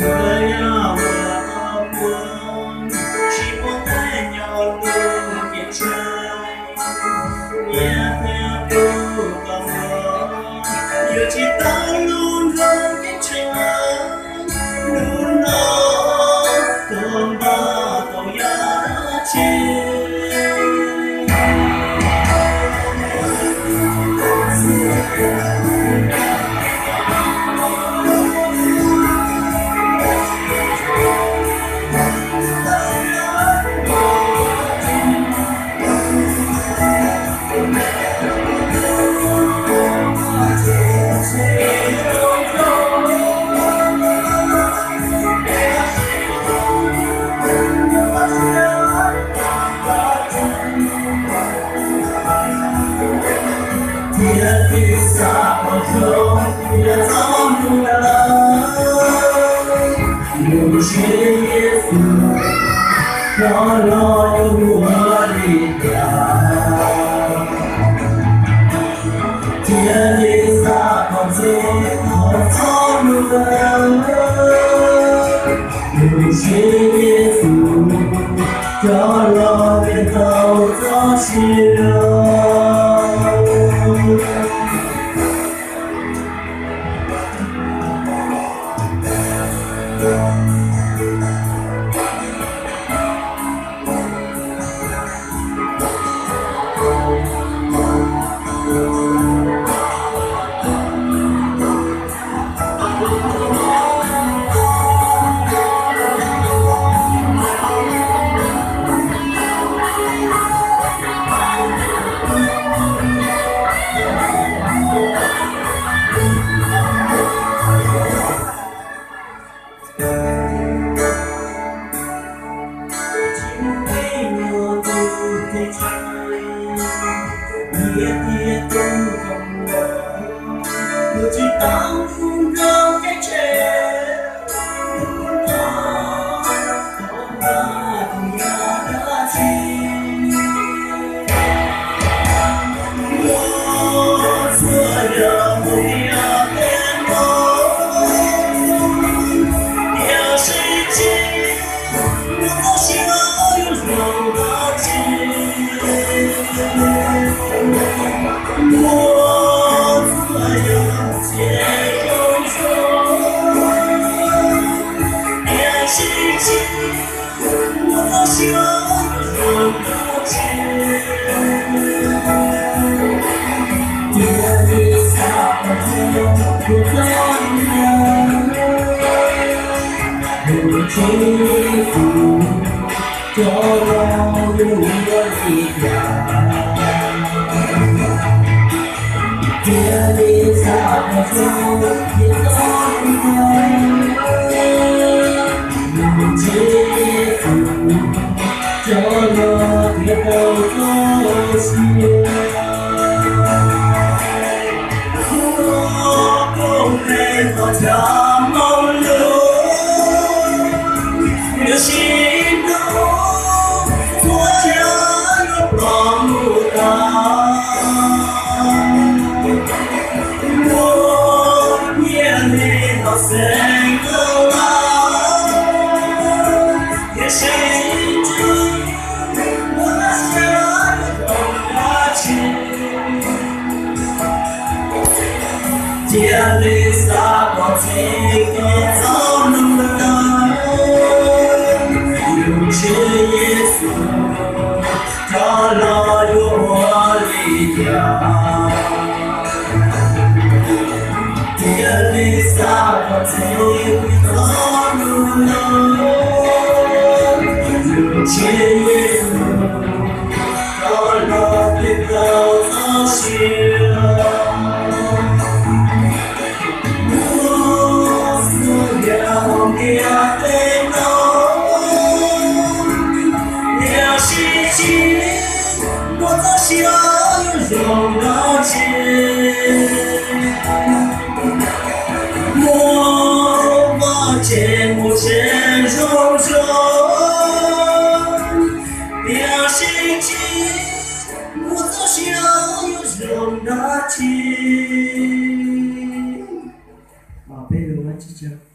Yog ua muag tsis muaj nqaij nyob lub cev tshav, nyiaj thiab tub tau muag, yuav tsis tau lub nroog ceeb tsheej. Hnub no tuaj npaj tau yam dab tsi? Thiaj li xav kom zoo, yog txhob mus lawm, mus ntsib Yexus, rov los yuav ua li cas. Thiaj li xav kom zoo, yog txhob mus lawm, mus ntsib Yexus, rov los thiaj tau txoj sia. Tsis muaj nqaij nyob lub cev tshav, nyiaj thiab tub tau muag, yuav tsis tau lub nroog ceeb tsheej. Hnub no tuaj npaj tau yam dab tsi? Muaj txhua yam mus tiag tiag no, tiam sis tsis muaj txoj sia yuav zoo dab tsi. Muaj txhua yam ces zoo zoo, tiam sis tsis muaj txoj sia yuav zoo dab tsi. Thiaj li xav kom zoo, yog txhob mus lawm, mus ntsib Yexus, rov los yuav ua li cas. Thiaj li xav kom zoo, yog txhob mus lawm, mus ntsib Yexus, rov los thiaj tau txoj sia. Muaj koob meej txoj chaw mob lug, yuav sib hlub, txhua yam yuav ploj mus tas. Muaj nyiaj li los xeem tau lawm, tiam sis tsis muaj txoj sia yuav zoo dab tsi. Thiaj li xav kom txhob, kom txhob mus lawm, mus ntsib Yexus, rov los yuav ua li cas. Thiaj li xav kom txhob, kom txhob mus lawm, mus ntsib Yexus, rov los thiaj tau txoj sia. Muaj txhua yam hauv ntiaj teb no, tiam sis tsis muaj txoj sia yuav zoo dab tsi. Muaj vaj tse muaj tsev zoo zoo, tiam sis tsis muaj txoj sia yuav zoo dab tsi. Peb lus Vajtswv tsaug.